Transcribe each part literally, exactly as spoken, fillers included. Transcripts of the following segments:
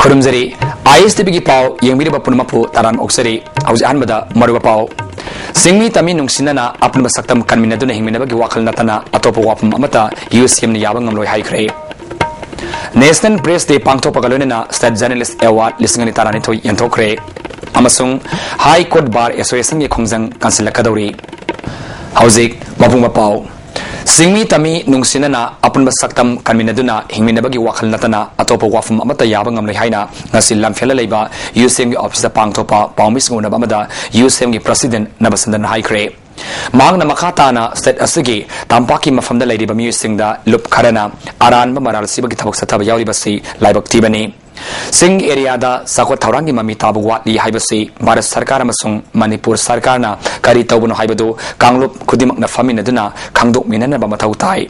ꯈꯨꯔꯨꯝꯖꯔꯤ꯫ ꯑꯥꯏ S T ꯚꯤꯒꯤ ꯄꯥꯎ ꯌꯦꯡꯕꯤꯔꯤꯕ ꯄꯨꯝꯅꯃꯛꯄꯨ ꯇꯔꯥꯝꯅ ꯑꯣꯛꯆꯔꯤ꯫ ꯍꯧꯖꯤꯛ ꯑꯍꯥꯟꯕꯗ ꯃꯔꯨꯑꯣꯏꯕ ꯄꯥꯎ꯫ ꯆꯤꯡꯃꯤ ꯇꯝꯃꯤ ꯅꯨꯡꯁꯤꯅꯅ ꯑꯄꯨꯟꯕ ꯁꯛꯇꯝ ꯀꯟꯃꯤꯟꯅꯗꯨꯅ ꯍꯤꯡꯃꯤꯟꯅꯕꯒꯤ ꯋꯥꯈꯜ ꯅꯠꯇꯅ ꯑꯇꯣꯞꯄ ꯋꯥꯐꯝ ꯑꯃꯠꯇ ꯌꯨ ꯁꯤ ꯑꯦꯝꯅ ꯌꯥꯕ ꯉꯝꯂꯣꯏ ꯍꯥꯏꯈ꯭ꯔꯦ꯫ National Press Day ꯄꯥꯡꯊꯣꯛꯄꯒ ꯂꯣꯏꯅꯅ State Journalist Award ꯂꯤꯁꯤꯡ ꯑꯅꯤ ꯇꯔꯥꯅꯤꯊꯣꯏ ꯌꯦꯟꯊꯣꯛꯈ꯭ꯔꯦ꯫ ꯑꯃꯁꯨꯡ High Court Bar Associationꯒꯤ ꯈꯣꯡꯖꯪ ꯀꯟꯁꯤꯜꯂꯛꯀꯗꯧꯔꯤ꯫ ꯍꯧꯖꯤꯛ ꯃꯄꯨꯡ ꯃꯄꯥꯎ꯫ ꯆꯤꯡꯃꯤ ꯇꯝꯃꯤ ꯅꯨꯡꯁꯤꯅꯅ ꯑꯄꯨꯟꯕ ꯁꯛꯇꯝ ꯀꯟꯃꯤꯟꯅꯗꯨꯅ ꯍꯤꯡꯃꯤꯟꯅꯕꯒꯤ ꯋꯥꯈꯜ ꯅꯠꯇꯅ ꯑꯇꯣꯞꯄ ꯋꯥꯐꯝ ꯑꯃꯠꯇ ꯌꯥꯕ ꯉꯝꯂꯣꯏ ꯍꯥꯏꯅ ꯉꯁꯤ ꯂꯝꯐꯦꯜꯗ ꯂꯩꯕ ꯌꯨ ꯁꯤ ꯑꯦꯝꯒꯤ ꯑꯣꯐꯤꯁꯇ ꯄꯥꯡꯊꯣꯛꯄ ꯄꯥꯎꯃꯤꯁꯤꯡ ꯎꯅꯕ ꯑꯃꯗ ꯌꯨ ꯁꯤ ꯑꯦꯝꯒꯤ ꯄ꯭ꯔꯁꯤꯗꯦꯟ ꯅꯕꯆꯟꯗ꯭ꯔꯟꯅ ꯍꯥꯏꯈ꯭ꯔꯦ꯫ ꯃꯍꯥꯛꯅ ꯃꯈꯥ ꯇꯥꯅ state ꯑꯁꯤꯒꯤ ꯇꯝꯄꯥꯛꯀꯤ ꯃꯐꯝꯗ ꯂꯩꯔꯤꯕ ꯃꯤꯑꯣꯏꯁꯤꯡꯗ ꯂꯨꯞ ꯈꯔꯅ ꯑꯔꯥꯟꯕ ꯃꯔꯥꯜ ꯁꯤꯕꯒꯤ ꯊꯕꯛ ꯆꯠꯊꯕ ꯌꯥꯎꯔꯤꯕꯁꯤ ꯂꯥꯏꯕꯛ ꯊꯤꯕꯅꯤ꯫ ꯆꯤꯡ ꯑꯦꯔꯤꯌꯥꯗ ꯆꯥꯎꯈꯠ ꯊꯧꯔꯥꯡꯒꯤ ꯃꯃꯤ ꯇꯥꯕ ꯋꯥꯠꯂꯤ ꯍꯥꯏꯕꯁꯤ ꯚꯥꯔꯠ ꯁꯔꯀꯥꯔ ꯑꯃꯁꯨꯡ ꯃꯅꯤꯄꯨꯔ ꯁꯔꯀꯥꯔꯅ ꯀꯔꯤ ꯇꯧꯕꯅꯣ ꯍꯥꯏꯕꯗꯨ ꯀꯥꯡꯂꯨꯞ ꯈꯨꯗꯤꯡꯃꯛꯅ ꯐꯝꯃꯤꯟꯅꯗꯨꯅ ꯈꯪꯗꯣꯛꯃꯤꯟꯅꯅꯕ ꯃꯊꯧ ꯇꯥꯏ꯫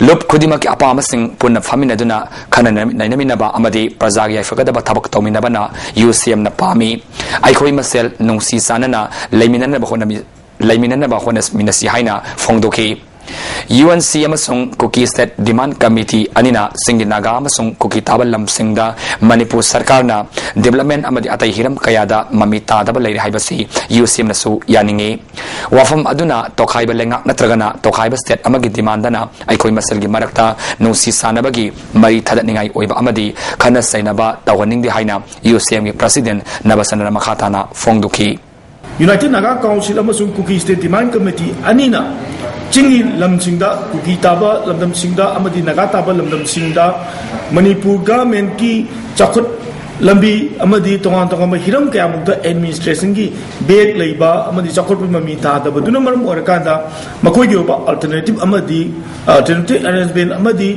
ꯂꯨꯞ ꯈꯨꯗꯤꯡꯃꯛꯀꯤ ꯑꯄꯥꯝꯕꯁꯤꯡ ꯄꯨꯟꯅ ꯐꯝꯃꯤꯟꯅꯗꯨꯅ ꯈꯟꯅ ꯅꯩꯅꯃꯤꯟꯅꯕ ꯑꯃꯗꯤ ꯄ꯭ꯔꯖꯥꯒꯤ ꯌꯥꯏꯐꯒꯗꯕ ꯊꯕꯛ ꯇꯧꯃꯤꯟꯅꯕꯅ ꯌꯨ ꯁꯤ ꯑꯦꯝꯅ ꯄꯥꯝꯃꯤ꯫ ꯑꯩꯈꯣꯏ ꯃꯁꯦꯜ ꯅꯨꯡꯁꯤ ꯆꯥꯟꯅꯅ ꯂꯩꯃꯤꯟꯅꯅꯕ ꯍꯣꯠꯅꯃꯤ-, ꯂꯩꯃꯤꯟꯅꯅꯕ ꯍꯣꯠꯅꯃꯤꯟꯅꯁꯤ ꯍꯥꯏꯅ ꯐꯣꯡꯗꯣꯛꯈꯤ꯫ ꯌꯨ ꯑꯦꯟ ꯁꯤ ꯑꯃꯁꯨꯡ ꯀꯨꯀꯤ State Demand Committee ꯑꯅꯤꯅ ꯆꯤꯡꯒꯤ ꯅꯥꯒꯥ ꯑꯃꯁꯨꯡ ꯀꯨꯀꯤ ꯇꯥꯕ ꯂꯝꯁꯤꯡꯗ ꯃꯅꯤꯄꯨꯔ ꯁꯔꯀꯥꯔꯅ development ꯑꯃꯗꯤ ꯑꯇꯩ ꯍꯤꯔꯝ ꯀꯌꯥꯗ ꯃꯃꯤ ꯇꯥꯗꯕ ꯂꯩꯔꯦ ꯍꯥꯏꯕꯁꯤ ꯌꯨ ꯁꯤ ꯑꯦꯝꯅꯁꯨ ꯌꯥꯅꯤꯡꯏ꯫ ꯋꯥꯐꯝ ꯑꯗꯨꯅ ꯇꯣꯈꯥꯏꯕ ꯂꯩꯉꯥꯛ ꯅꯠꯇ꯭ꯔꯒꯅ ꯇꯣꯈꯥꯏꯕ state ꯑꯃꯒꯤ demandꯅ ꯑꯩꯈꯣꯏ ꯃꯁꯦꯜꯒꯤ ꯃꯔꯛꯇ ꯅꯨꯡꯁꯤ ꯆꯥꯟꯅꯕꯒꯤ ꯃꯔꯤ ꯊꯗꯠꯅꯤꯡꯉꯥꯏ ꯑꯣꯏꯕ ꯑꯃꯗꯤ ꯈꯠꯅ ꯆꯩꯅꯕ ꯇꯧꯍꯟꯅꯤꯡꯗꯦ ꯍꯥꯏꯅ ꯌꯨ ꯁꯤ ꯑꯦꯝꯒꯤ president ꯅꯕꯆꯟꯗ꯭ꯔꯟꯅ ꯃꯈꯥ ꯇꯥꯅ ꯐꯣꯡꯗꯣꯛꯈꯤ꯫ United Naga Council ꯑꯃꯁꯨꯡ Kuki State Demand Committee ꯑꯅꯤꯅ ꯆꯤꯡꯒꯤ ꯂꯝꯁꯤꯡꯗ, ꯀꯨꯀꯤ ꯇꯥꯕ ꯂꯝꯗꯝꯁꯤꯡꯗ ꯑꯃꯗꯤ ꯅꯥꯒꯥ ꯇꯥꯕ ꯂꯝꯗꯝꯁꯤꯡꯗ ꯃꯅꯤꯄꯨꯔ governmentꯀꯤ ꯆꯥꯎꯈꯠ ꯂꯝꯕꯤ ꯑꯃꯗꯤ ꯇꯣꯉꯥꯟ ꯇꯣꯉꯥꯟꯕ ꯍꯤꯔꯝ ꯀꯌꯥꯃꯨꯛꯇ administrationꯒꯤ back ꯂꯩꯕ ꯑꯃꯗꯤ ꯆꯥꯎꯈꯠꯄ ꯃꯃꯤ ꯇꯥꯗꯕꯗꯨꯅ ꯃꯔꯝ ꯑꯣꯏꯔꯀꯥꯟꯗ ꯃꯈꯣꯏꯒꯤ ꯑꯣꯏꯕ alternative ꯑꯃꯗꯤ, alternative arrangement ꯑꯃꯗꯤ,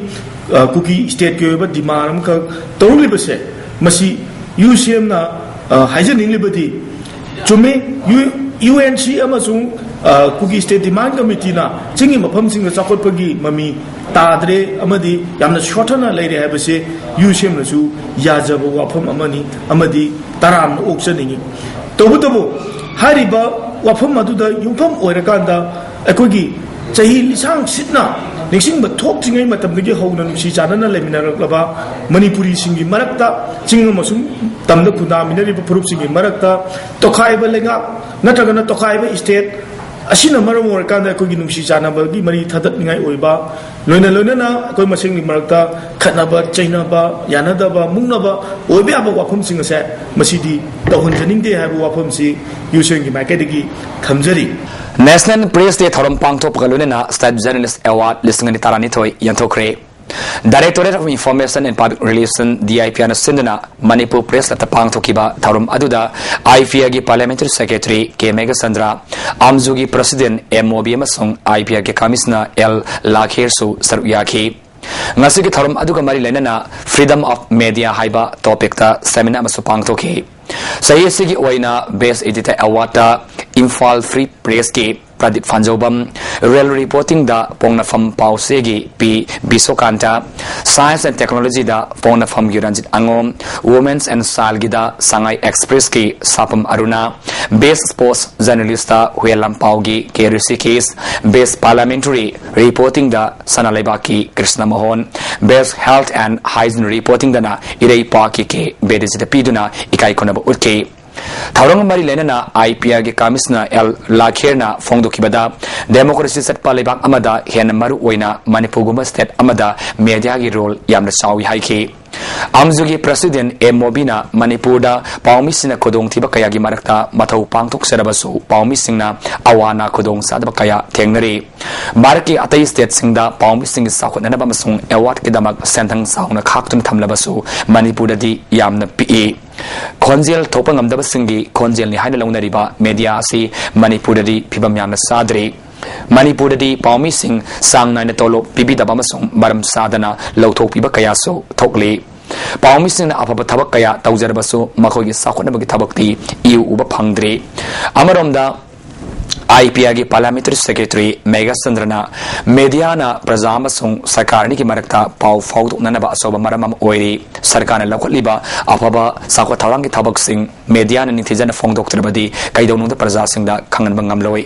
ꯑ, ꯀꯨꯀꯤ stateꯀꯤ ꯑꯣꯏꯕ demand ꯑꯃꯈꯛ ꯇꯧꯔꯛꯂꯤꯕꯁꯦ, ꯃꯁꯤ ꯌꯨ ꯁꯤ ꯑꯦꯝꯅ, ꯑ, ꯍꯥꯏꯖꯅꯤꯡꯂꯤꯕꯗꯤ, ꯆꯨꯝꯃꯤ, ꯌꯨ-, ꯌꯨ ꯑꯦꯟ ꯁꯤ ꯑꯃꯁꯨꯡ, ꯑ, ꯀꯨꯀꯤ State Demand Committeeꯅ ꯆꯤꯡꯒꯤ ꯃꯐꯝꯁꯤꯡꯗ ꯆꯥꯎꯈꯠꯄꯒꯤ ꯃꯃꯤ ꯇꯥꯗ꯭ꯔꯦ ꯑꯃꯗꯤ ꯌꯥꯝꯅ ꯁꯣꯠꯊꯅ ꯂꯩꯔꯦ ꯍꯥꯏꯕꯁꯦ ꯌꯨ ꯁꯤ ꯑꯦꯝꯅꯁꯨ ꯌꯥꯖꯕ ꯋꯥꯐꯝ ꯑꯃꯅꯤ ꯑꯃꯗꯤ ꯇꯔꯥꯝꯅ ꯑꯣꯛꯆꯅꯤꯡꯏ꯫ ꯇꯧꯕꯇꯕꯨ, ꯍꯥꯏꯔꯤꯕ ꯋꯥꯐꯝ ꯑꯗꯨꯗ ꯌꯨꯝꯐꯝ ꯑꯣꯏꯔꯀꯥꯟꯗ ꯑꯩꯈꯣꯏꯒꯤ ꯆꯍꯤ ꯂꯤꯁꯥꯡ ꯁꯤꯠꯅ ꯅꯤꯡꯁꯤꯡꯕ ꯊꯣꯛꯇ꯭ꯔꯤꯉꯩ ꯃꯇꯝꯗꯒꯤ ꯍꯧꯅ ꯅꯨꯡꯁꯤ ꯆꯥꯟꯅꯅ ꯂꯩꯃꯤꯟꯅꯔꯛꯂꯕ ꯃꯅꯤꯄꯨꯔꯤꯁꯤꯡꯒꯤ ꯃꯔꯛꯇ, ꯆꯤꯡ ꯑꯃꯁꯨꯡ ꯇꯝꯗ ꯈꯨꯟꯗꯥꯃꯤꯟꯅꯔꯤꯕ ꯐꯨꯔꯨꯞꯁꯤꯡꯒꯤ ꯃꯔꯛꯇ, ꯇꯣꯈꯥꯏꯕ ꯂꯩꯉꯥꯛ ꯅꯠꯇ꯭ꯔꯒꯅ ꯇꯣꯈꯥꯏꯕ state ꯑꯁꯤꯅ ꯃꯔꯝ ꯑꯣꯏꯔꯀꯥꯟꯗ ꯑꯩꯈꯣꯏꯒꯤ ꯅꯨꯡꯁꯤ ꯆꯥꯟꯅꯕꯒꯤ ꯃꯔꯤ ꯊꯥꯗꯠꯅꯤꯡꯉꯥꯏ ꯑꯣꯏꯕ, ꯂꯣꯏꯅ ꯂꯣꯏꯅꯅ ꯑꯩꯈꯣꯏ ꯃꯁꯦꯟꯒꯤ ꯃꯔꯛꯇ ꯈꯠꯅꯕ, ꯆꯩꯅꯕ, ꯌꯥꯅꯗꯕ, ꯃꯨꯛꯅꯕ ꯑꯣꯏꯕ ꯌꯥꯕ ꯋꯥꯐꯝꯁꯤꯡ ꯑꯁꯦ ꯃꯁꯤꯗꯤ ꯇꯧꯍꯟꯖꯅꯤꯡꯗꯦ ꯍꯥꯏꯕ ꯋꯥꯐꯝꯁꯤ ꯌꯨꯁꯦꯟꯒꯤ ꯃꯥꯏꯀꯩꯗꯒꯤ ꯊꯝꯖꯔꯤ꯫ National Press Day ꯊꯧꯔꯝ ꯄꯥꯡꯊꯣꯛꯄꯒ ꯂꯣꯏꯅꯅ State Journalist Award ꯂꯤꯁꯤꯡ ꯑꯅꯤ ꯇꯔꯥꯅꯤꯊꯣꯏ ꯌꯦꯟꯊꯣꯛꯈ꯭ꯔꯦ꯫ Directorate of Information and Public Relation, D I P R ꯅ ꯁꯤꯟꯗꯨꯅ ꯃꯅꯤꯄꯨꯔ Press Club ꯇ ꯄꯥꯡꯊꯣꯛꯈꯤꯕ ꯊꯧꯔꯝ ꯑꯗꯨꯗ I P R ꯒꯤ Parliamentary Secretary ꯀꯦ ꯃꯦꯘꯆꯟꯗ꯭ꯔ, ꯑꯝꯖꯨꯒꯤ President ꯑꯦꯝ ꯃꯣꯕꯤ ꯑꯃꯁꯨꯡ I P R ꯒꯤ Commissioner ꯑꯦꯜ ꯂꯥꯈꯦꯔꯁꯨ ꯁꯔꯨꯛ ꯌꯥꯈꯤ꯫ ꯉꯁꯤꯒꯤ ꯊꯧꯔꯝ ꯑꯗꯨꯒ ꯃꯔꯤ ꯂꯩꯅꯅ Freedom of Media ꯍꯥꯏꯕ topic ꯇ seminar ꯑꯃꯁꯨ ꯄꯥꯡꯊꯣꯛꯈꯤ꯫ ꯆꯍꯤ ꯑꯁꯤꯒꯤ ꯑꯣꯏꯅ Best Editor Award ꯇ ꯏꯝꯐꯥꯜ Free Press ꯀꯤ Pradeep ꯐꯥꯟꯖꯧꯕꯝ, Real Reporting the ꯄꯣꯡꯅꯐꯝ ꯄꯥꯎꯆꯦꯒꯤ P ꯕꯤꯁꯣꯀꯥꯟꯇ, Science and Technology the ꯄꯣꯡꯅꯐꯝꯒꯤ Ranjit ꯑꯉꯣꯝ, Women's and Child ꯒꯤꯗ Sangai Express ꯀꯤ ꯁꯥꯄꯝ ꯑꯔꯨꯅꯥ, Best Sports Journalist ꯇ ꯍꯨꯌꯦꯟ ꯂꯝꯄꯥꯎꯒꯤ ꯀꯦ ꯔꯤꯁꯤꯀꯦꯁ, Best Parliamentary Reporting ꯗ ꯁꯅꯥ ꯂꯩꯕꯥꯛꯀꯤ Krishna Mohan, Best Health and Hygiene Reporting ꯗꯅ ꯏꯔꯩꯄꯥꯛꯀꯤ ꯀꯦ ꯕꯦꯗꯤꯖꯤꯗ ꯄꯤꯗꯨꯅ ꯏꯀꯥꯏ ꯈꯨꯝꯅꯕ ꯎꯠꯈꯤ꯫ ꯊꯧꯔꯝꯒ ꯃꯔꯤ ꯂꯩꯅꯅ I P R ꯒꯤ Commissioner ꯑꯦꯜ ꯂꯥꯈꯦꯔꯅ ꯐꯣꯡꯗꯣꯛꯈꯤꯕꯗ, democracy ꯆꯠꯄ ꯂꯩꯕꯥꯛ ꯑꯃꯗ ꯍꯦꯟꯅ ꯃꯔꯨ ꯑꯣꯏꯅ ꯃꯅꯤꯄꯨꯔꯒꯨꯝꯕ state ꯑꯃꯗ media ꯒꯤ role ꯌꯥꯝꯅ ꯆꯥꯎꯏ ꯍꯥꯏꯈꯤ꯫ ꯑꯝꯖꯨꯒꯤ President ꯑꯦꯝ ꯃꯣꯕꯤꯅ ꯃꯅꯤꯄꯨꯔꯗ ꯄꯥꯎꯃꯤꯁꯤꯡꯅ ꯈꯨꯗꯣꯡꯊꯤꯕ ꯀꯌꯥꯒꯤ ꯃꯔꯛꯇ ꯃꯊꯧ ꯄꯥꯡꯊꯣꯛꯆꯔꯕꯁꯨ ꯄꯥꯎꯃꯤꯁꯤꯡꯅ ꯑꯋꯥ ꯑꯅꯥ ꯈꯨꯗꯣꯡ ꯆꯥꯗꯕ ꯀꯌꯥ ꯊꯦꯡꯅꯔꯤ꯫ ꯚꯥꯔꯠꯀꯤ ꯑꯇꯩ state ꯁꯤꯡꯗ ꯄꯥꯎꯃꯤꯁꯤꯡꯒꯤ ꯆꯥꯎꯈꯠꯅꯅꯕ ꯑꯃꯁꯨꯡ award ꯀꯤꯗꯃꯛ ꯁꯦꯟꯊꯪ ꯆꯥꯎꯅ ꯈꯥꯛꯇꯨꯅ ꯊꯝꯂꯕꯁꯨ ꯃꯅꯤꯄꯨꯔꯗꯗꯤ ꯌꯥꯝꯅ ꯄꯤꯛꯏ꯫ ꯈꯣꯟꯖꯦꯜ ꯊꯣꯛꯄ ꯉꯝꯗꯕꯁꯤꯡꯒꯤ ꯈꯣꯟꯖꯦꯜꯅꯤ ꯍꯥꯏꯅ ꯂꯧꯅꯔꯤꯕ media ꯑꯁꯤ ꯃꯅꯤꯄꯨꯔꯗꯗꯤ ꯐꯤꯕꯝ ꯌꯥꯝꯅ ꯆꯥꯗ꯭ꯔꯤ꯫ ꯃꯅꯤꯄꯨꯔꯗꯗꯤ ꯄꯥꯎꯃꯤꯁꯤꯡ ꯆꯥꯡ ꯅꯥꯏꯅ ꯇꯣꯂꯣꯞ ꯄꯤꯕꯤꯗꯕ ꯑꯃꯁꯨꯡ ꯃꯔꯝ ꯆꯥꯗꯅ ꯂꯧꯊꯣꯛꯄꯤꯕ ꯀꯌꯥꯁꯨ ꯊꯣꯛꯂꯤ꯫ ꯄꯥꯎꯃꯤꯁꯤꯡꯅ ꯑꯐꯕ ꯊꯕꯛ ꯀꯌꯥ ꯇꯧꯖꯔꯕꯁꯨ ꯃꯈꯣꯏꯒꯤ ꯆꯥꯎꯈꯠꯅꯕꯒꯤ ꯊꯕꯛꯇꯤ ꯏꯎ ꯎꯕ ꯐꯪꯗ꯭ꯔꯤ꯫ ꯑꯃꯔꯣꯝꯗ, I P R ꯒꯤ Parliamentary Secretary ꯃꯦꯘꯆꯟꯗ꯭ꯔꯅ media ꯅ ꯄ꯭ꯔꯖꯥ ꯑꯃꯁꯨꯡ ꯁꯔꯀꯥꯔ ꯑꯅꯤꯒꯤ ꯃꯔꯛꯇ ꯄꯥꯎ ꯐꯥꯎꯗꯣꯛꯅꯅꯕ ꯑꯆꯧꯕ ꯃꯔꯝ ꯑꯃ ꯑꯣꯏꯔꯤ꯫ ꯁꯔꯀꯥꯔꯅ ꯂꯧꯈꯠꯂꯤꯕ ꯑꯐꯕ ꯆꯥꯎꯈꯠ ꯊꯧꯔꯥꯡꯒꯤ ꯊꯕꯛꯁꯤꯡ media ꯅ ꯅꯤꯡꯊꯤꯖꯅ ꯐꯣꯡꯗꯣꯛꯇ꯭ꯔꯕꯗꯤ ꯀꯩꯗꯧꯅꯨꯡꯗ ꯄ꯭ꯔꯖꯥꯁꯤꯡꯗ ꯈꯪꯍꯟꯕ ꯉꯝꯂꯣꯏ꯫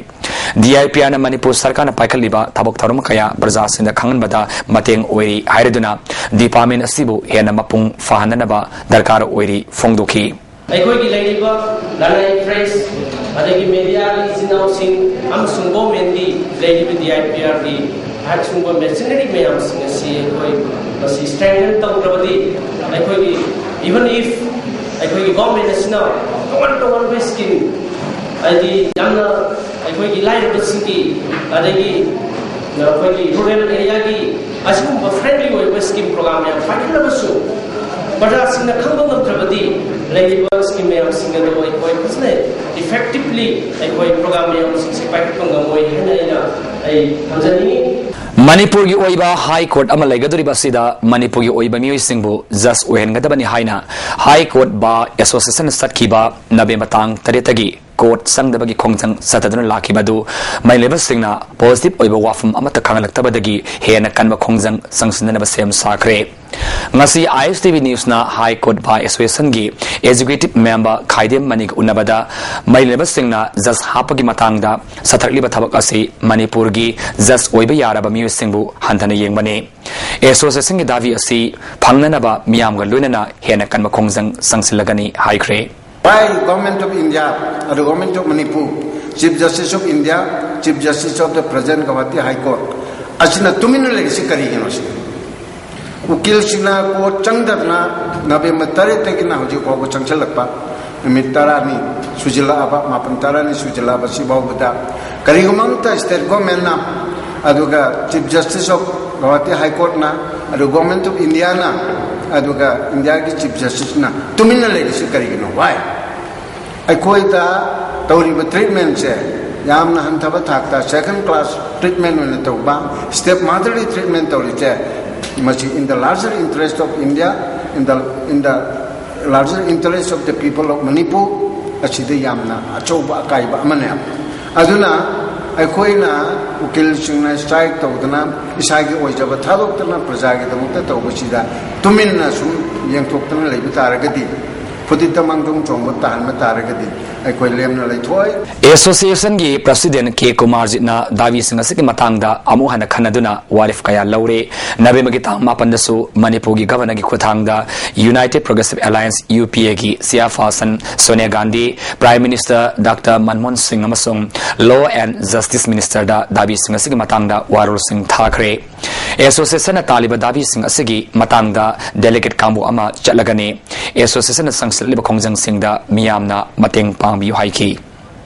ꯗꯤ ꯑꯥꯏ ꯄꯤ ꯑꯥꯔꯅ ꯃꯅꯤꯄꯨꯔ ꯁꯔꯀꯥꯔꯅ ꯄꯥꯏꯈꯠꯂꯤꯕ ꯊꯕꯛ ꯊꯧꯔꯝ ꯀꯌꯥ ꯄ꯭ꯔꯖꯥꯁꯤꯡꯗ ꯈꯪꯍꯟꯕꯗ ꯃꯇꯦꯡ ꯑꯣꯏꯔꯤ ꯍꯥꯏꯔꯗꯨꯅ ꯗꯤꯄꯥꯔꯠꯃꯦꯟ ꯑꯁꯤꯕꯨ ꯍꯦꯟꯅ ꯃꯄꯨꯡ ꯐꯥꯍꯟꯅꯅꯕ ꯗꯔꯀꯥꯔ ꯑꯣꯏꯔꯤ ꯐꯣꯡꯗꯣꯛꯈꯤ꯫ ꯑꯩꯈꯣꯏꯒꯤ ꯂꯩꯔꯤꯕ ꯂꯅꯥꯏ ꯄ꯭ꯔꯦꯁ, ꯑꯗꯒꯤ ꯃꯦꯗꯤꯌꯥꯒꯤ ꯏꯆꯤꯟ ꯏꯅꯥꯎꯁꯤꯡ ꯑꯃꯁꯨꯡ ꯒꯣꯔꯃꯦꯟꯒꯤ ꯂꯩꯔꯤꯕ ꯗꯤ ꯑꯥꯏ ꯄꯤ ꯑꯥꯔꯒꯤ ꯑꯁꯤꯒꯨꯝꯕ ꯃꯦꯁꯤꯅꯔꯤ ꯃꯌꯥꯝꯁꯤꯡ ꯑꯁꯤ ꯑꯩꯈꯣꯏ ꯃꯁꯤ ꯁ꯭ꯇ꯭ꯔꯦꯡꯊꯟ ꯇꯧꯗ꯭ꯔꯕꯗꯤ ꯑꯩꯈꯣꯏꯒꯤ, even if ꯑꯩꯈꯣꯏꯒꯤ ꯒꯣꯔꯃꯦꯟ ꯑꯁꯤꯅ ꯇꯣꯉꯥꯟ ꯇꯣꯉꯥꯟꯕ ꯁ꯭ꯀꯤꯝ, ꯍꯥꯏꯗꯤ ꯌꯥꯝꯅ ꯑꯩꯈꯣꯏꯒꯤ ꯂꯥꯏꯔꯕꯁꯤꯡꯒꯤ, ꯑꯗꯒꯤ ꯑꯩꯈꯣꯏꯒꯤ ꯔꯨꯔꯦꯜ ꯑꯦꯔꯤꯌꯥꯒꯤ ꯑꯁꯤꯒꯨꯝꯕ ꯐ꯭ꯔꯦꯟꯂꯤ ꯑꯣꯏꯕ ꯁ꯭ꯀꯤꯝ ꯄ꯭ꯔꯣꯒ꯭ꯔꯥꯝ ꯃꯌꯥꯝ ꯄꯥꯏꯈꯠꯂꯕꯁꯨ ꯄ꯭ꯔꯖꯥꯁꯤꯡꯅ ꯈꯪꯕ ꯉꯝꯗ꯭ꯔꯕꯗꯤ ꯂꯩꯔꯤꯕ ꯁ꯭ꯀꯤꯝ ꯃꯌꯥꯝꯁꯤꯡ ꯑꯗꯨ ꯑꯩꯈꯣꯏ ꯐꯖꯅ ꯏꯐꯦꯛꯇꯤꯚꯂꯤ ꯑꯩꯈꯣꯏ ꯄ꯭ꯔꯣꯒ꯭ꯔꯥꯝ ꯃꯌꯥꯝꯁꯤꯡꯁꯦ ꯄꯥꯏꯈꯠꯄ ꯉꯝꯃꯣꯏ ꯍꯥꯏꯅ ꯑꯩꯅ ꯑꯩ ꯊꯝꯖꯅꯤꯡꯉꯤ꯫ ꯃꯅꯤꯄꯨꯔꯒꯤ ꯑꯣꯏꯕ ꯍꯥꯏ ꯀꯣꯔꯠ ꯑꯃ ꯂꯩꯒꯗꯧꯔꯤꯕ ꯑꯁꯤꯗ ꯃꯅꯤꯄꯨꯔꯒꯤ ꯑꯣꯏꯕ ꯃꯤꯑꯣꯏꯁꯤꯡꯕꯨ ꯖꯁ ꯑꯣꯏꯍꯟꯒꯗꯕꯅꯤ ꯍꯥꯏꯅ ꯍꯥꯏ ꯀꯣꯔꯠ ꯕꯥꯔ ꯑꯦꯁꯣꯁꯤꯌꯦꯁꯟ ꯆꯠꯈꯤꯕ ꯅꯕꯦꯝꯕꯔ ꯇꯥꯡ ꯇꯔꯦꯠꯇꯒꯤ ꯀꯣꯔꯠ ꯆꯪꯗꯕꯒꯤ ꯈꯣꯡꯖꯪ ꯆꯠꯊꯗꯨꯅ ꯂꯥꯛꯈꯤꯕ ꯑꯗꯨ ꯃꯍꯩꯂꯣꯏꯕꯁꯤꯡꯅ ꯄꯣꯖꯤꯇꯤꯚ ꯑꯣꯏꯕ ꯋꯥꯐꯝ ꯑꯃꯠꯇ ꯈꯪꯍꯜꯂꯛꯇꯕꯗꯒꯤ ꯍꯦꯟꯅ ꯀꯟꯕ ꯈꯣꯡꯖꯪ ꯆꯪꯁꯤꯟꯅꯅꯕ ꯁꯦꯝ ꯁꯥꯈ꯭ꯔꯦ꯫ ꯉꯁꯤ ꯑꯥꯏ ꯑꯦꯁ ꯇꯤ ꯚꯤ ꯅ꯭ꯌꯨꯁꯅ ꯍꯥꯏ ꯀꯣꯔꯠ ꯕꯥꯔ ꯑꯦꯁꯣꯁꯤꯌꯦꯁꯟꯒꯤ ꯑꯦꯛꯖꯤꯀ꯭ꯌꯨꯇꯤꯚ ꯃꯦꯝꯕꯔ ꯈꯥꯏꯗꯦꯝ ꯃꯅꯤꯒ ꯎꯅꯕꯗ ꯃꯍꯩꯂꯣꯏꯕꯁꯤꯡꯅ ꯖꯁ ꯍꯥꯞꯄꯒꯤ ꯃꯇꯥꯡꯗ ꯆꯠꯊꯔꯛꯂꯤꯕ ꯊꯕꯛ ꯑꯁꯤ ꯃꯅꯤꯄꯨꯔꯒꯤ ꯖꯁ ꯑꯣꯏꯕ ꯌꯥꯔꯕ ꯃꯤꯑꯣꯏꯁꯤꯡꯕꯨ ꯍꯟꯊꯅ ꯌꯦꯡꯕꯅꯤ꯫ ꯑꯦꯁꯣꯁꯤꯌꯦꯁꯟꯒꯤ ꯗꯥꯕꯤ ꯑꯁꯤ ꯐꯪꯅꯅꯕ ꯃꯤꯌꯥꯝꯒ ꯂꯣꯏꯅꯅ ꯍꯦꯟꯅ ꯀꯟꯕ ꯈꯣꯡꯖꯪ ꯆꯪꯁꯤꯜꯂꯒꯅꯤ ꯍꯥꯏꯈ꯭ꯔꯦ꯫ Why Government of India, ꯑꯗꯨ Government of Manipur, Chief Justice of India, Chief Justice of the present Guwahati High Court ꯑꯁꯤꯅ ꯇꯨꯃꯤꯟꯅ ꯂꯩꯔꯤꯁꯤ ꯀꯔꯤꯒꯤꯅꯣ ꯁꯤ? ꯎꯀꯤꯜꯁꯤꯡꯅ ꯀꯣꯔꯠ ꯆꯪꯗꯗꯅ ꯅꯕꯦꯝꯕꯔ ꯇꯔꯦꯠꯇꯒꯤꯅ ꯍꯧꯖꯤꯛ ꯐꯥꯎꯕ ꯆꯪꯁꯤꯜꯂꯛꯄ ꯅꯨꯃꯤꯠ ꯇꯔꯥꯅꯤ ꯁꯨꯖꯤꯜꯂꯛꯑꯕ, ꯃꯥꯄꯟ ꯇꯔꯥꯅꯤ ꯁꯨꯖꯤꯜꯂꯛꯑꯕ ꯁꯤ ꯐꯥꯎꯕꯗ ꯀꯔꯤꯒꯨꯝꯕ ꯑꯃꯇ state governmentꯅ, ꯑꯗꯨꯒ Chief Justice of Guwahati High Courtꯅ, ꯑꯗꯨ Government of Indiaꯅ, ꯑꯗꯨꯒ ꯏꯟꯗꯤꯌꯥꯒꯤ Chief Justiceꯅ ꯇꯨꯃꯤꯟꯅ ꯂꯩꯔꯤꯁꯤ ꯀꯔꯤꯒꯤꯅꯣ? Why? ꯑꯩꯈꯣꯏꯗ ꯇꯧꯔꯤꯕ treatmentꯁꯦ ꯌꯥꯝꯅ ꯍꯟꯊꯕ ꯊꯥꯛꯇ second class treatment ꯑꯣꯏꯅ ꯇꯧꯕ, stepmotherly treatment ꯇꯧꯔꯤꯁꯦ, ꯃꯁꯤ in the larger interest of India, in the, in the larger interest of the people of Manipur, ꯑꯁꯤꯗ ꯌꯥꯝꯅ ꯑꯆꯧꯕ ꯑꯀꯥꯏꯕ ꯑꯃꯅꯦ꯫ ꯑꯗꯨꯅ ꯑꯩꯈꯣꯏꯅ ꯎꯀꯤꯜꯁꯤꯡꯅ strike ꯇꯧꯗꯅ, ꯏꯁꯥꯒꯤ ꯑꯣꯏꯖꯕ ꯊꯥꯗꯣꯛꯇꯅ ꯄ꯭ꯔꯖꯥꯒꯤꯗꯃꯛꯇ ꯇꯧꯕꯁꯤꯗ ꯇꯨꯃꯤꯟꯅ ꯁꯨꯝ ꯌꯦꯡꯊꯣꯛꯇꯅ ꯂꯩꯕ ꯇꯥꯔꯒꯗꯤ, ꯐꯨꯇꯤꯠꯇ ꯃꯥꯡꯗꯣꯡ ꯆꯣꯡꯕ ꯇꯥꯍꯟꯕ ꯇꯥꯔꯒꯗꯤ ꯑꯩꯈꯣꯏ ꯂꯦꯝꯅ ꯂꯩꯊꯣꯛꯑꯣꯏ꯫ ꯑꯦꯁꯣꯁꯤꯌꯦꯁꯟꯒꯤ ꯄ꯭ꯔꯁꯤꯗꯦꯟ ꯀꯦ ꯀꯨꯃꯥꯔꯖꯤꯠꯅ ꯗꯥꯕꯤꯁꯤꯡ ꯑꯁꯤꯒꯤ ꯃꯇꯥꯡꯗ ꯑꯃꯨꯛ ꯍꯟꯅ ꯈꯟꯅꯗꯨꯅ ꯋꯥꯔꯦꯞ ꯀꯌꯥ ꯂꯧꯔꯦ꯫ ꯅꯕꯦꯝꯕꯔꯒꯤ ꯇꯥꯡ ꯃꯥꯄꯟꯗꯁꯨ ꯃꯅꯤꯄꯨꯔꯒꯤ ꯒꯚꯔꯅꯔꯒꯤ ꯈꯨꯠꯊꯥꯡꯗ United Progressive Alliance, UPAꯒꯤ chairperson Sonia Gandhi, prime minister doctor Manmohan Singh ꯑꯃꯁꯨꯡ Law and Justice Ministerꯗ ꯗꯥꯕꯤꯁꯤꯡ ꯑꯁꯤꯒꯤ ꯃꯇꯥꯡꯗ ꯋꯥꯔꯣꯜꯁꯤꯡ ꯊꯥꯈ꯭ꯔꯦ꯫ ꯑꯦꯁꯣꯁꯤꯌꯦꯁꯟꯅ ꯇꯥꯜꯂꯤꯕ ꯗꯥꯕꯤꯁꯤꯡ ꯑꯁꯤꯒꯤ ꯃꯇꯥꯡꯗ ꯗꯦꯂꯤꯒꯦꯠ ꯀꯥꯡꯕꯨ ꯑꯃ ꯆꯠꯂꯒꯅꯤ꯫ ꯑꯦꯁꯣꯁꯤꯌꯦꯁꯟꯅ ꯆꯪꯁꯤꯜꯂꯤꯕ ꯈꯣꯡꯖꯪꯁꯤꯡꯗ ꯃꯤꯌꯥꯝꯅ ꯃꯇꯦꯡ ꯄꯥꯡꯕꯤꯌꯨ ꯍꯥꯏꯈꯤ꯫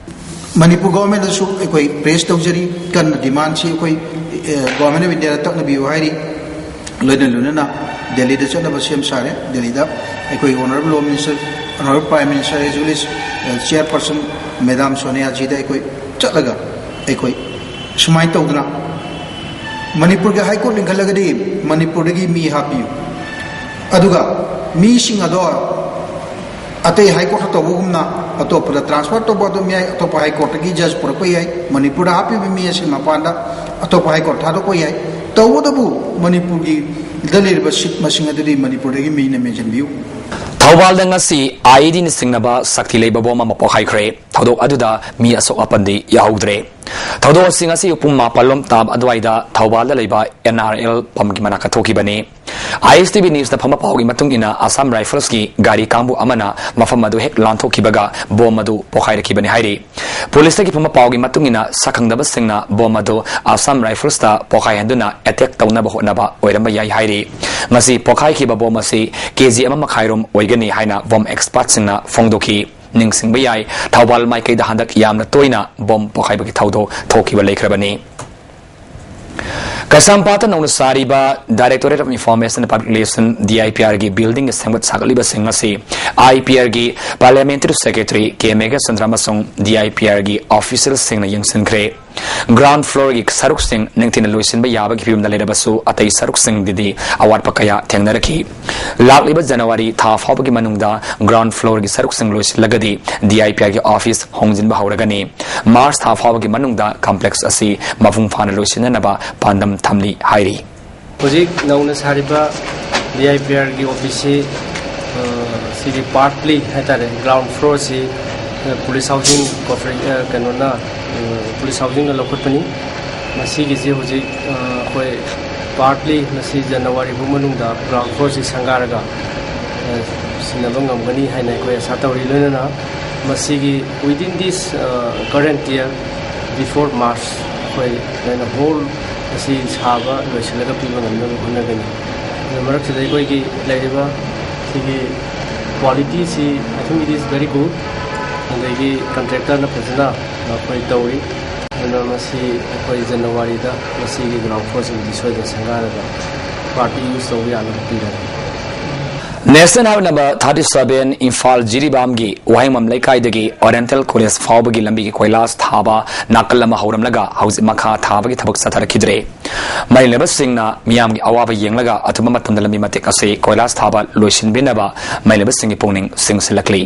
ꯃꯅꯤꯄꯨꯔ ꯒꯣꯚꯔꯟꯃꯦꯟꯗꯁꯨ ꯑꯩꯈꯣꯏ ꯄ꯭ꯔꯦꯁ ꯇꯧꯖꯔꯤ, ꯀꯟꯅ ꯗꯤꯃꯥꯟꯁꯤ ꯑꯩꯈꯣꯏ, ꯑꯦ, ꯒꯣꯚꯔꯟꯃꯦꯟ ꯑꯣꯐ ꯏꯟꯗꯤꯌꯥꯗ ꯇꯛꯅꯕꯤꯌꯨ ꯍꯥꯏꯔꯤ꯫ ꯂꯣꯏꯅ ꯂꯣꯏꯅꯅ ꯗꯦꯜꯂꯤꯗ ꯆꯠꯅꯕ ꯁꯦꯝ ꯁꯥꯔꯦ꯫ ꯗꯦꯜꯂꯤꯗ ꯑꯩꯈꯣꯏ Honourable Home Minister, Honourable Prime Minister as well as, ꯑꯦ, Chairperson Madam ꯁꯣꯅꯤꯌꯥꯖꯤꯗ ꯑꯩꯈꯣꯏ ꯆꯠꯂꯒ ꯑꯩꯈꯣꯏ ꯁꯨꯃꯥꯏꯅ ꯇꯧꯗꯅ ꯃꯅꯤꯄꯨꯔꯒꯤ ꯍꯥꯏ ꯀꯣꯔꯠ ꯂꯤꯡꯈꯠꯂꯒꯗꯤ ꯃꯅꯤꯄꯨꯔꯗꯒꯤ ꯃꯤ ꯍꯥꯞꯄꯤꯌꯨ, ꯑꯗꯨꯒ ꯃꯤꯁꯤꯡ ꯑꯗꯣ ꯑꯇꯩ ꯍꯥꯏ ꯀꯣꯔꯠꯇ ꯇꯧꯕꯒꯨꯝꯅ ꯑꯇꯣꯞꯄꯗ ꯇ꯭ꯔꯥꯟꯁꯐꯔ ꯇꯧꯕ ꯑꯗꯨꯝ ꯌꯥꯏ, ꯑꯇꯣꯞꯄ ꯍꯥꯏ ꯀꯣꯔꯠꯇꯒꯤ ꯖꯖ ꯄꯨꯔꯛꯄ ꯌꯥꯏ, ꯃꯅꯤꯄꯨꯔꯗ ꯍꯥꯞꯄꯤꯕ ꯃꯤ ꯑꯁꯤ ꯃꯄꯥꯟꯗ ꯑꯇꯣꯞꯄ ꯍꯥꯏ ꯀꯣꯔꯠ ꯊꯥꯗꯣꯛꯄ ꯌꯥꯏ꯫ ꯇꯧꯕꯇꯕꯨ ꯃꯅꯤꯄꯨꯔꯒꯤꯗ ꯂꯩꯔꯤꯕ ꯁꯤꯠ ꯃꯁꯤꯡ ꯑꯗꯨꯗꯤ ꯃꯅꯤꯄꯨꯔꯗꯒꯤ ꯃꯤꯅ ꯃꯦꯟꯁꯤꯟꯕꯤꯌꯨ꯫ ꯊꯧꯕꯥꯜꯗ ꯉꯁꯤ IEDꯅ ꯆꯤꯡꯅꯕ ꯁꯛꯇꯤ ꯂꯩꯕ ꯕꯣꯝ ꯑꯃ ꯄꯣꯈꯥꯏꯈ꯭ꯔꯦ꯫ ꯊꯧꯗꯣꯛ ꯑꯗꯨꯗ ꯃꯤ ꯑꯁꯣꯛ ꯑꯄꯟꯗꯤ ꯌꯥꯎꯍꯧꯗ꯭ꯔꯦ꯫ ꯊꯧꯗꯣꯛ ꯑꯁꯤ ꯉꯁꯤ ꯄꯨꯡ ꯃꯥꯄꯜ ꯂꯣꯝ ꯇꯥꯕ ꯑꯗꯨꯋꯥꯏꯗ ꯊꯧꯕꯥꯜꯗ ꯂꯩꯕ NRL ꯄꯝꯒꯤ ꯃꯅꯥꯛꯇ ꯊꯣꯛꯈꯤꯕꯅꯤ꯫ ISTV Newsꯅ ꯐꯪꯕ ꯄꯥꯎꯒꯤ ꯃꯇꯨꯡ ꯏꯟꯅ, ꯑꯁꯥꯝ ꯔꯥꯏꯐꯜꯁꯀꯤ ꯒꯥꯔꯤ ꯀꯥꯡꯕꯨ ꯑꯃꯅ ꯃꯐꯝ ꯑꯗꯨ ꯍꯦꯛ ꯂꯥꯟꯊꯣꯛꯈꯤꯕꯒ ꯕꯣꯝ ꯑꯗꯨ ꯄꯣꯈꯥꯏꯔꯛꯈꯤꯕꯅꯤ ꯍꯥꯏꯔꯤ꯫ ꯄꯨꯂꯤꯁꯇꯒꯤ ꯐꯪꯕ ꯄꯥꯎꯒꯤ ꯃꯇꯨꯡ ꯏꯟꯅ, ꯁꯛꯈꯪꯗꯕꯁꯤꯡꯅ ꯕꯣꯝ ꯑꯗꯨ ꯑꯁꯥꯝ ꯔꯥꯏꯐꯜꯁꯇ ꯄꯣꯈꯥꯏꯍꯟꯗꯨꯅ ꯑꯦꯇꯦꯛ ꯇꯧꯅꯕ ꯍꯣꯠꯅꯕ ꯑꯣꯏꯔꯝꯕ ꯌꯥꯏ ꯍꯥꯏꯔꯤ꯫ ꯉꯁꯤ ꯄꯣꯈꯥꯏꯈꯤꯕ ꯕꯣꯝ ꯑꯁꯤ KG ꯑꯃ ꯃꯈꯥꯏꯔꯣꯝ ꯑꯣꯏꯒꯅꯤ ꯍꯥꯏꯅ ꯕꯣꯝ ꯑꯦꯛꯁꯄꯥꯔꯠꯁꯤꯡꯅ ꯐꯣꯡꯗꯣꯛꯈꯤ꯫ ꯅꯤꯡꯁꯤꯡꯕ ꯌꯥꯏ, ꯊꯧꯕꯥꯜ ꯃꯥꯏꯀꯩꯗ ꯍꯟꯗꯛ ꯌꯥꯝꯅ ꯇꯣꯏꯅ ꯕꯣꯝ ꯄꯣꯈꯥꯏꯕꯒꯤ ꯊꯧꯗꯣꯛ ꯊꯣꯛꯈꯤꯕ ꯂꯩꯈ꯭ꯔꯕꯅꯤ꯫ ꯀꯩꯁꯥꯝꯄꯥꯠꯇ ꯅꯧꯅ ꯁꯥꯔꯤꯕ Directorate of Information and Public Relation, DIPRꯒꯤ buildingꯒꯤ ꯁꯦꯝꯒꯠ ꯁꯥꯒꯠꯂꯤꯕꯁꯤꯡ ꯑꯁꯤ IPRꯒꯤ Parliamentary Secretary K ꯃꯦꯘꯆꯟꯗ꯭ꯔ ꯑꯃꯁꯨꯡ DIPRꯒꯤ officialꯁꯤꯡꯅ ꯌꯦꯡꯁꯤꯟꯈ꯭ꯔꯦ꯫ Ground floorꯒꯤ ꯁꯔꯨꯛꯁꯤꯡ ꯅꯤꯡꯊꯤꯅ ꯂꯣꯏꯁꯤꯟꯕ ꯌꯥꯕꯒꯤ ꯐꯤꯕꯝꯗ ꯂꯩꯔꯕꯁꯨ, ꯑꯇꯩ ꯁꯔꯨꯛꯁꯤꯡꯗꯗꯤ ꯑꯋꯥꯠꯄ ꯀꯌꯥ ꯊꯦꯡꯅꯔꯛꯈꯤ꯫ ꯂꯥꯛꯂꯤꯕ ꯖꯅꯋꯥꯔꯤ ꯊꯥ ꯐꯥꯎꯕꯒꯤ ꯃꯅꯨꯡꯗ ground floorꯒꯤ ꯁꯔꯨꯛꯁꯤꯡ ꯂꯣꯏꯁꯤꯜꯂꯒꯗꯤ DIPRꯒꯤ office ꯍꯣꯡꯖꯤꯟꯕ ꯍꯧꯔꯒꯅꯤ꯫ ꯃꯥꯔꯆ ꯊꯥ ꯐꯥꯎꯕꯒꯤ ꯃꯅꯨꯡꯗ complex ꯑꯁꯤ ꯃꯄꯨꯡ ꯐꯥꯅ ꯂꯣꯏꯁꯤꯟꯅꯅꯕ ꯄꯥꯟꯗꯝ ꯊꯝꯂꯤ ꯍꯥꯏꯔꯤ꯫ ꯍꯧꯖꯤꯛ ꯅꯧꯅ ꯁꯥꯔꯤꯕ DIPRꯒꯤ officeꯁꯤ, ꯑ, ꯁꯤꯒꯤ ꯄꯥꯔꯠꯂꯤ ꯍꯥꯏꯇꯥꯔꯦ, ꯒ꯭ꯔꯥꯎꯟ ꯐ꯭ꯂꯣꯔꯁꯤ ꯄꯨꯂꯤꯁ ꯍꯥꯎꯁꯤꯡ ꯀꯣꯔꯄꯣꯔꯦ-, ꯑ, ꯀꯩꯅꯣꯅ, ꯎꯝ, ꯄꯨꯂꯤꯁ ꯍꯥꯎꯁꯤꯡꯅ ꯂꯧꯈꯠꯄꯅꯤ꯫ ꯃꯁꯤꯒꯤꯁꯤ ꯍꯧꯖꯤꯛ, ꯑ, ꯑꯩꯈꯣꯏ ꯄꯥꯔꯠꯂꯤ ꯃꯁꯤ ꯖꯅꯋꯥꯔꯤ ꯐꯥꯎ ꯃꯅꯨꯡꯗ ꯒ꯭ꯔꯥꯎꯟ ꯐ꯭ꯂꯣꯔꯁꯤ ꯁꯪꯒꯥꯔꯒ, ꯑ, ꯁꯤꯟꯅꯕ ꯉꯝꯒꯅꯤ ꯍꯥꯏꯅ ꯑꯩꯈꯣꯏ ꯑꯥꯁꯥ ꯇꯧꯔꯤ꯫ ꯂꯣꯏꯅꯅ ꯃꯁꯤꯒꯤ within this, ꯑ, current year, before March, ꯑꯩꯈꯣꯏ ꯂꯣꯏꯅ ꯍꯣꯜ ꯑꯁꯤ ꯁꯥꯕ ꯂꯣꯏꯁꯤꯜꯂꯒ ꯄꯤꯕ ꯉꯝꯅꯕ ꯍꯣꯠꯅꯒꯅꯤ꯫ ꯑꯗꯨ ꯃꯔꯛꯁꯤꯗ ꯑꯩꯈꯣꯏꯒꯤ ꯂꯩꯔꯤꯕ ꯁꯤꯒꯤ ꯀ꯭ꯋꯥꯂꯤꯇꯤꯁꯤ, I think it is very good꯫ ꯑꯗꯒꯤ ꯀꯟꯇ꯭ꯔꯦꯛꯇꯔꯅ ꯐꯖꯅ ꯑꯩꯈꯣꯏ ꯇꯧꯔꯤ꯫ ꯑꯗꯨꯅ ꯃꯁꯤ ꯑꯩꯈꯣꯏ ꯖꯅꯋꯥꯔꯤꯗ ꯃꯁꯤꯒꯤ ꯒ꯭ꯔꯥꯎꯟ ꯐ꯭ꯂꯣꯔꯁꯤꯡꯗꯤ ꯁꯣꯏꯗꯅ ꯁꯪꯒꯥꯔꯒ ꯄꯥꯔꯇꯤ ꯌꯨꯁ ꯇꯧꯕ ꯌꯥꯅꯕ ꯄꯤꯔꯒꯦ꯫ National Highway number thirty seven, Imphal ꯖꯤꯔꯤꯕꯥꯝꯒꯤ ꯋꯥꯍꯦꯡꯕꯝ ꯂꯩꯀꯥꯏꯗꯒꯤ Oriental College ꯐꯥꯎꯕꯒꯤ ꯂꯝꯕꯤꯒꯤ ꯀꯣꯏꯂꯥꯁ ꯊꯥꯕ ꯅꯥꯀꯜ ꯑꯃ ꯍꯧꯔꯝꯂꯒ ꯍꯧꯖꯤꯛ ꯃꯈꯥ ꯊꯥꯕꯒꯤ ꯊꯕꯛ ꯆꯠꯊꯔꯛꯈꯤꯗ꯭ꯔꯦ꯫ ꯃꯔꯤ ꯂꯩꯅꯕꯁꯤꯡꯅ ꯃꯤꯌꯥꯝꯒꯤ ꯑꯋꯥꯕ ꯌꯦꯡꯂꯒ ꯑꯊꯨꯕ ꯃꯇꯝꯗ ꯂꯝꯕꯤ ꯃꯇꯦꯛ ꯑꯁꯤ ꯀꯣꯏꯂꯥꯁ ꯊꯥꯕ ꯂꯣꯏꯁꯤꯟꯕꯤꯅꯕ ꯃꯔꯤ ꯂꯩꯅꯕꯁꯤꯡꯒꯤ ꯄꯨꯛꯅꯤꯡ ꯆꯤꯡꯁꯤꯜꯂꯛꯂꯤ꯫